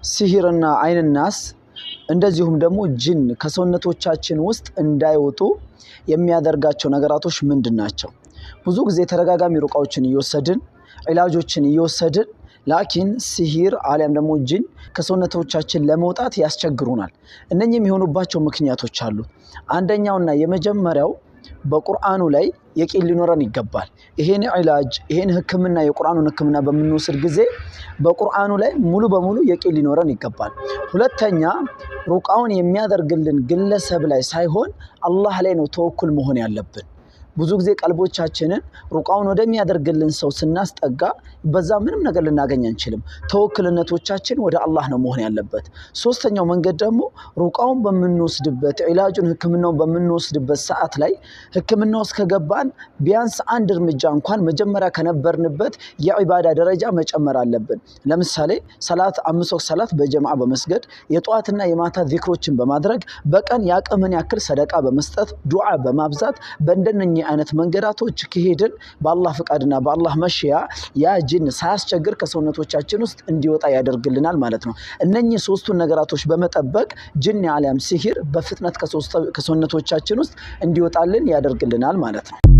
ሲሂርና አይንናስ እንደዚሁም ደግሞ ጅን ከሰውነቶቻችን ውስጥ እንዳይወጡ የሚያደርጋቸው ነገራቶች ምንድን ናቸው? ብዙ ጊዜ ተደጋጋሚ ሩቃዎችን እየወሰድን፣ ዒላጆችን እየወሰድን፣ ላኪን ሲሂር አሊያም ደግሞ ጅን ከሰውነቶቻችን ለመውጣት ያስቸግሩናል። እነኚህ የሚሆኑባቸው ምክንያቶች አሉ። አንደኛውና የመጀመሪያው በቁርአኑ ላይ የቂን ሊኖረን ይገባል። ይሄን ዒላጅ፣ ይሄን ሕክምና፣ የቁርአኑን ሕክምና በምንወስድ ጊዜ በቁርአኑ ላይ ሙሉ በሙሉ የቂን ሊኖረን ይገባል። ሁለተኛ፣ ሩቃውን የሚያደርግልን ግለሰብ ላይ ሳይሆን አላህ ላይ ነው ተወኩል መሆን ያለብን። ብዙ ጊዜ ቀልቦቻችንን ሩቃውን ወደሚያደርግልን ሰው ስናስጠጋ በዛ ምንም ነገር ልናገኝ አንችልም። ተወክልነቶቻችን ወደ አላህ ነው መሆን ያለበት። ሶስተኛው መንገድ ደግሞ ሩቃውን በምንወስድበት፣ ዒላጁን ሕክምናውን በምንወስድበት ሰዓት ላይ ሕክምና ውስጥ ከገባን ቢያንስ አንድ እርምጃ እንኳን መጀመሪያ ከነበርንበት የዒባዳ ደረጃ መጨመር አለብን። ለምሳሌ ሰላት፣ 5 ወቅት ሰላት በጀማዓ በመስገድ፣ የጠዋትና የማታ ዚክሮችን በማድረግ፣ በቀን የአቅምን ያክል ሰደቃ በመስጠት፣ ዱዓ በማብዛት፣ በእንደነኚህ አይነት መንገዳቶች ከሄድን በአላህ ፍቃድና በአላህ መሽያ ያ ጅን ሳያስቸግር ከሰውነቶቻችን ውስጥ እንዲወጣ ያደርግልናል ማለት ነው። እነኚህ ሶስቱን ነገራቶች በመጠበቅ ጅን አሊያም ሲሂር በፍጥነት ከሰውነቶቻችን ውስጥ እንዲወጣልን ያደርግልናል ማለት ነው።